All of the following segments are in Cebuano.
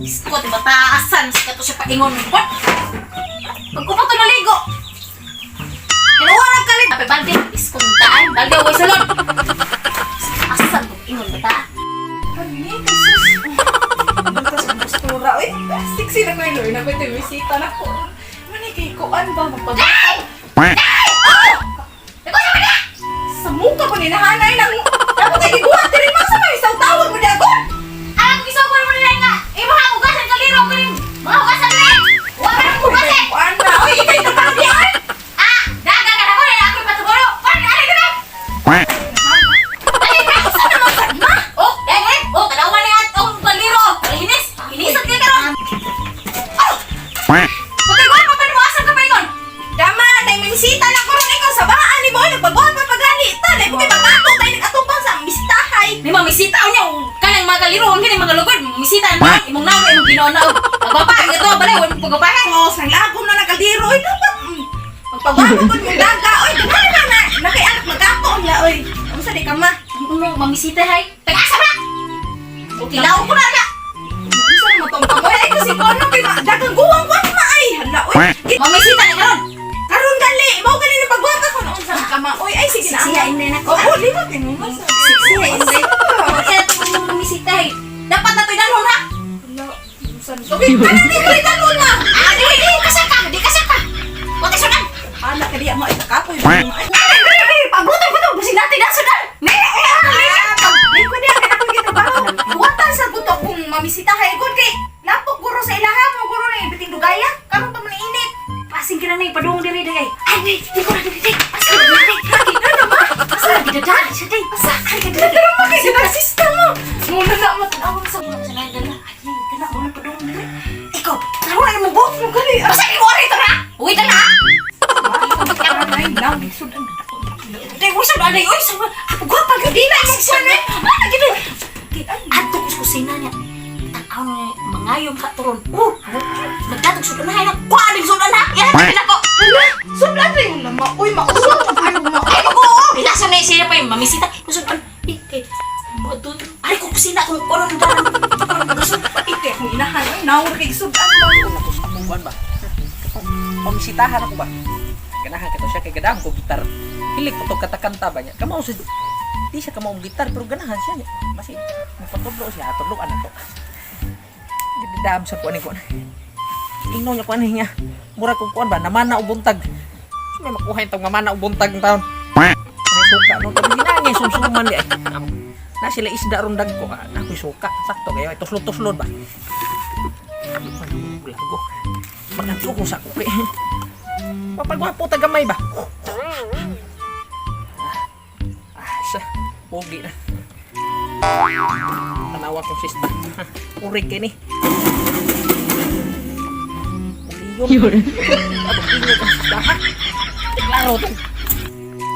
Isko, di bataasan. Sa kato siya paingon. What? Pagkupa to naligo. Kinuha ng kalit. Ape, balde. Isko, taan. Balde, huwag sulod. Asan ko ingon bata? Kani, sus. Butas ang postura. Uy, sexy na ko yung Lord. Nakoy ito, bisita na ko. Mani kay kuan ba? Magpag- Ikaw sa mga! Sa muka ko ni nahanay nang... Dapat ay giguha. Diri man sa may isang tawag mo dagon. Alam ko isang mo nila nga. Imo ha, hugasan kaliro ko rin. Mga hugasan rin. Huwag ka nang hugasan. Kuan na. Uy, ikay tatabi ay. Ah! Daga ka na ko na ako patuguro. Pan, alay ka na! Alay ka! Sa naman sa ma? Oh, dahil eh. Oh, tanawa na yan. Oh, kaliro. Hinis. Hinisan ka karon. Oh! Pagkagawa pa pa mo, asan ka pa ingon? Dama, dahil may bisita na ko ron ikaw sa bahaan ni mo. Nagpagwapa pa pagali. Ta, dahil ko kay pagkato tayo nag-atubang sa bisitahay. May mga misita niya, kanang mga kaliro, ang kaning mga lugod, misita na, imong nawa, imong ginoo na. Pagwapa, ang ito, balay, huwag mong pagwapahan. Sos, nang lagom na ng kaldero. Uy, dapat. Magpagwapa ko mong daga. Uy, daghan na na. Nakay anak magkato niya, uy. Unsa di ka ma? Ano, mamisita hay. Taga-asa ba? Tilaw ko na na. Unsa naman tong pamoy? Ay, kasi ko ano kay dagang guwang ko ma ay. Hala, uy. Mamisita na karon. Karon gali, mao gali na pagwapa ko noon sa kama. Uy, ay sige na. Siya, inday na ko. Oo, limot din mo sa. Siya, inday. Kaya itong mamisita hay. Dapat na ito'y dalhon ha. Hala, unsa na to? Okay, kana di ko dalon na. Ah, di, di kasaka, di kasaka. Wati sudan. Hala kadi mo ay kakapoy mo. Ay, Ay, ay, ay, pagutong ko to, busin natin na sudan. Ne, eh, ah, pag ko di ang ako gitrabaho. Buwatan sa guto kung mamisita hay gud kay lapok guro sa ilaha mo guro na ibiting dugaya. Karon pa man init. Pasing ka na na, ipadung diri day. Ay, ay, di ko na diri day. Pasing ka na day. Ano ba? Asa, gidadaan siya day. Asa, ay, gidadaan. Pero mo kay sila mo. Muna na mo tan-awon sa Ikaw, karon ay mo go. mo gali. Basta imo ari to na. Uy dala. Ay, lang sudan. Day usa na day oy sa ako gwapa gyud dila imong kuan eh. Ano gyud? Adto ko sa kusina niya. Tan-aw ni mangayom ka turon. Oh, nagdatog sudan na kuan ning sudan ha. Yan na ko. Hala, sudan rin mo na Uy, mauwang ano mo. Ay ko. Ilason na siya pa yung mamisita. Sudan. Eh, kay Moto. Ay ko kusina kung kono nang dalan. Ite akong inahan. Ay, nawar kay sudan ba? Kuan ba? Pamisitahan ako ba? Ganahan kito siya kay ganahan ko gitar. Hilig ko to katakanta ba niya. Kamao sa di siya kamao gitar pero ganahan siya niya. Basi mapatudlo siya, tudloan na to. Gididam sa kuan ni kuan. Ingno niya kuan niya. Mura kog kuan ba namana og buntag. May makuha yung mamana og buntag ng taon. May suka no tabi na niya sumsuman di ay. Amo. Na sila isda ron dagko. Ah, na ako'y suka. Sakto kayo. Ay tuslod-tuslod ba. Lago. Maganto ko sa kuki. Papagwapo ta gamay ba? Ah, sa pogi na. Tanawa kong sista. Urig kini. Uliyon. Ano inyo kong sista ha? Klaro to.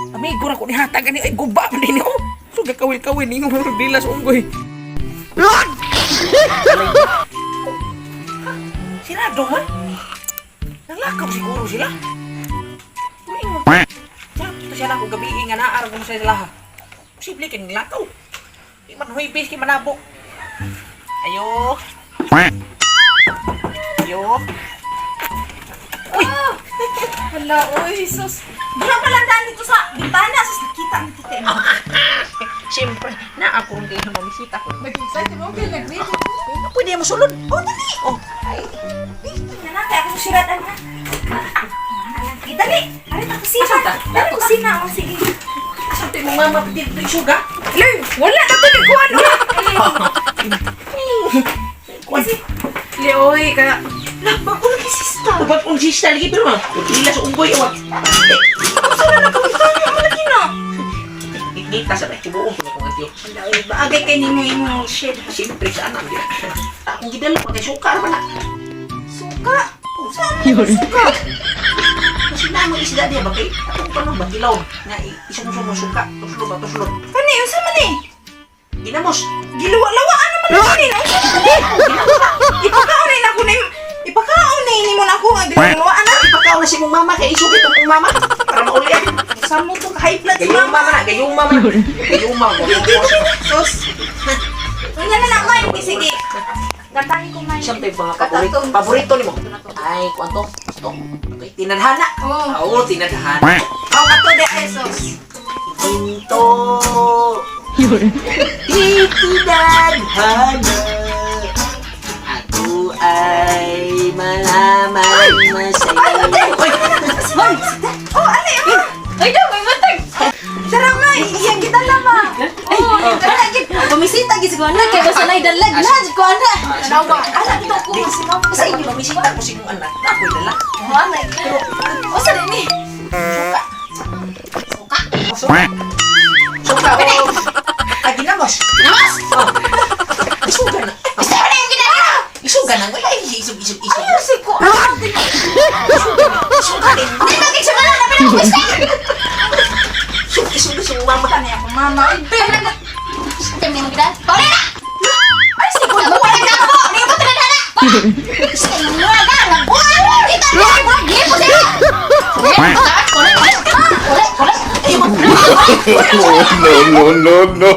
Amigo ra ko ni hatag ani ay guba man din oh. So gakawil-kawil ninyo dilas unggoy. Sirado man. Nanglakaw siguro sila. Ito siya na kung gabi nga naa ko sa sila. Posible kay nanglakaw. Di man huibis kay manabo. Ayo. Ayo. Uy, Hala, oy, sus. Dura pa lang daan dito sa bintana. Sus, nakita ang titi. siyempre na ako ron kayo mamisita ko. Nag-excite mo, kaya nag-ready. Pwede mo sulod. Oh, dali! Oh, Ay, dito na na, kaya ako susiratan ha. Dali! Ari ta kusina. Asan ta? Dari kusina, oh, sige. asan tayo mong mama piti dito isuga? Lay, wala na to ni kuan. Kuan. Leoy, kaya lah, bago lagi sista. Ubat kong sista lagi pero ma. Dila sa unggoy awa. Unsa na nakamusta niya malaki na. Gita sa may tibuon ko na kong antiyo. Hala, oy, baagay kay nimo imong shade. Siyempre sa anak. Akong gidala pa kay suka naman na. Suka. Unsa man suka? Kasi na mo isda diya ba kay atong panong ba dilaw nga isumsum mo suka tuslod ba tuslod. Kani unsa man ni? Ginamos. Giluwa-lawaan naman na ni. Unsa man ni? Ipakaon na ako ni Ipakaon na nimo na ako nga giluwa-lawaan na. Ipakaw na si mong mama kay isugit ang mong mama para mauli. Sa mo to high blood si Gayuma mama. man na, gayuma man. Gayuma mo. Sus. Unya na lang, Mike. Sige. Gantahin ko, Mike. Siyam tayo mga paborito. Paborito nimo. Ay, kuanto? To. Okay, tinadhana. Oh. Oo, tinadhana. Ang ato de Jesus. Ginto. Tinadhana. Ako ay malaman na sa'yo. Uy! Hoy! Oh, ali ma. Ay, daw, may matag. Tara ma, iyang kita na ma. Oh, dala gid. Pamisita gid ko anak kay basta nay dalag na jud ko anak. Tanawa. Ala kita ko si mama. Sa inyo, mamisita ko sa inyong anak. Ako'y dala. Oh, anak. Usa din ni? Suka. Suka. Suka. Suka o... Ay, ginamos. Namas. Oh. Isuga na. Basta wala yung ginagawa. Isuga na. Wala, isug, isug, isug. Ay, si ko. Ah, Isuga din. Hindi ba gid siya na pinang basta. Isug, isug, isug, mama. Kani ako mama. Ay, be. Tingnan mo gid. Pauli na. Ay, si ko. Wala na ako. Hindi ko tinadhana. Wala ka. Wala. Dito na. Wala. Dito sila. Wala. Wala. Wala. No, no, no, no.